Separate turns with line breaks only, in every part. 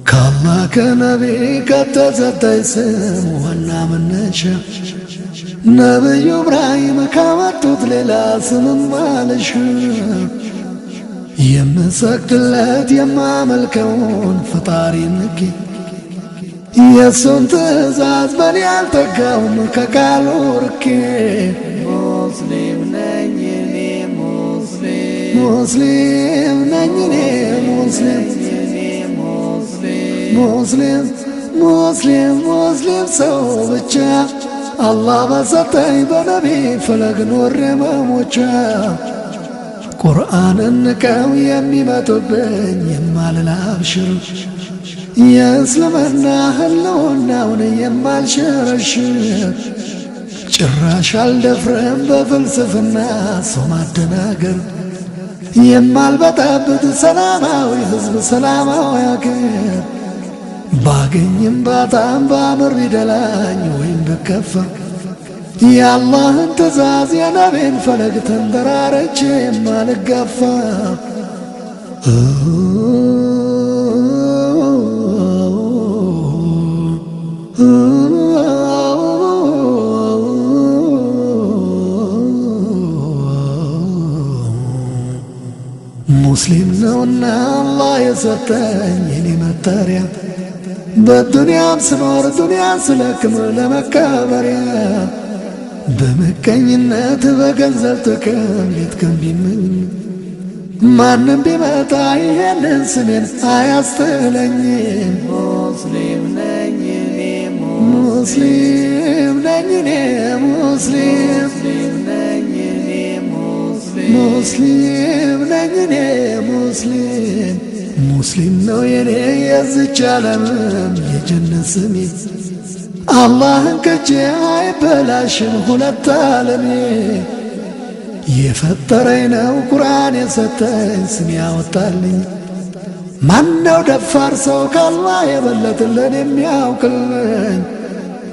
ከአላህ ከነቢ ከተሰጠኝ ስም ዋና መነሻ ነብዩ ኢብራሂም ካመጡት ሌላ ስምም አልሻ። የምሰግድለት የማመልከውን ፈጣሪ ንኬ የእሱን ትእዛዝ በኔ አልተጋውም ከቃሉ ርኬ።
ሙስሊም ነኝ እኔ ሙስሊም፣
ሙስሊም ነኝ እኔ ሙስሊም፣
እኔ ሙስሊም፣
ሙስሊም ሙስሊም ሙስሊም ሰው ብቻ አላህ በሰጠኝ በነቢ ፈለግ ኖሬ መሞቻ። ቁርአንን ንቀው የሚመጡብኝ የማልል አብሽር፣ የእስልምና ህልውናውን የማልሸረሽር። ጭራሽ አልደፍርም በፍልስፍና ሰው ማደናገር፣ የማልበጠብጥ ሰላማዊ ህዝብ ሰላማዊ አገር። ባገኝም ባጣም ባምር ቢደላኝ ወይም ብከፋ የአላህን ትእዛዝ የነቢን ፈለግ ተንደራርቼ የማልጋፋ። ሙስሊም ነውና አላህ የሰጠኝ የኔ መጠሪያ፣ በዱንያም ስኖር ዱንያን ስለክም ለመከበሪያ። በምቀኝነት በገንዘብ ጥቅም ሌት ቀን ቢመኝ ማንም ቢመጣ ይሄንን ስሜን አያስጥለኝም።
ሙስሊም ነኝ እኔ
ሙስሊም ነኝ እኔ ሙስሊም፣
ሙስሊም ነኝ እኔ ሙስሊም፣
ሙስሊም ነኝ እኔ ሙስሊም። ሙስሊም ነው የኔ የዝች ዓለምም የጀነት ስሜ፣ አላህን ከጄ አይበላሽም ሁለት ዓለሜ። የፈጠረኝ ነው ቁርአን የሰጠኝ ስም ያወጣልኝ፣ ማነው ደፋር ሰው ከአላህ የበለጠ ለኔ የሚያውቅልኝ?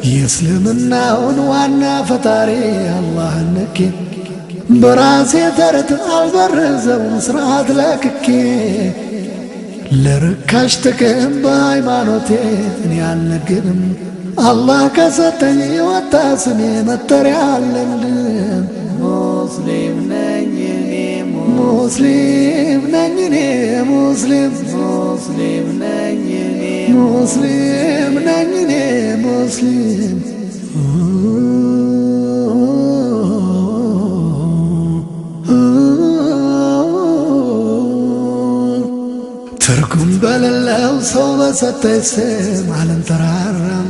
የእስልምናውን ዋና ፈጣሪ አላህን ንኬ በራሴ ተረት አልበርዘውም ስርዓት ለክኬ። ለርካሽ ጥቅም በሃይማኖቴ እኔ አልነግድም፣ አላህ ከሰጠኝ የወጣ ስሜ መጠሪያ አለምድም።
ሙስሊም ነኝ እኔ
ሙስሊም ነኝ እኔ ሙስሊም፣
ሙስሊም ነኝ እኔ
ሙስሊም ነኝ እኔ ሙስሊም። ትርጉም በሌለው ሰው በሰጠኝ ስም አልንጠራራም፣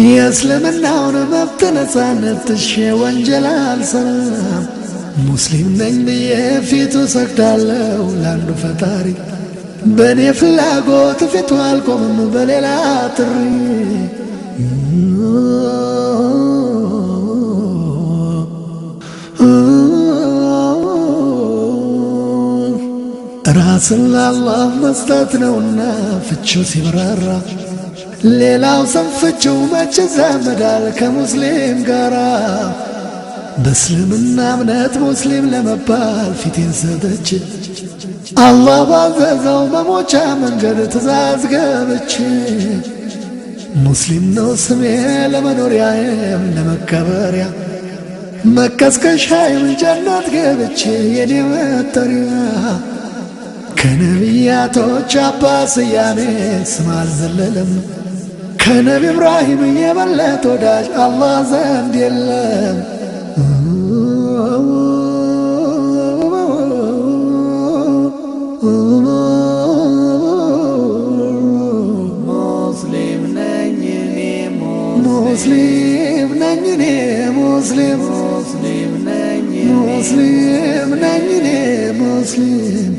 የእስልምናውን መብት ነፃነት ትሼ ወንጀል አልሰራም። ሙስሊም ነኝ ብዬ ፊቱ ሰግዳለሁ ለአንዱ ፈጣሪ፣ በእኔ ፍላጎት ፊቱ አልቆምም በሌላ ጥሪ። ራስን ለአላህ መስጠት ነውና ፍቺው ሲብራራ፣ ሌላው ስም ፍቺው መች ይዛመዳል ከሙስሊም ጋራ? በእስልምና እምነት ሙስሊም ለመባል ፊቴን ሰጥቼ አላህ ባዘዘው መሞቻ መንገድ ትእዛዝ ገብቼ። ሙስሊም ነው ስሜ ለመኖሪያዬም ለመከበሪያ፣ መቀስቀሻዬም ጀነት ገብቼ የኔ መጠሪያ። ከነቢያቶች አባት ስያሜ ስም አልዘለለም፣ ከነቢ ኢብራሂም የበለጠ ወዳጅ አላህ ዘንድ የለም።
ሙስሊም ነኝ እኔ
ሙስሊም ነኝ እኔ ሙስሊም፣
ሙስሊም ነኝ
ሙስሊም ነኝ እኔ ሙስሊም።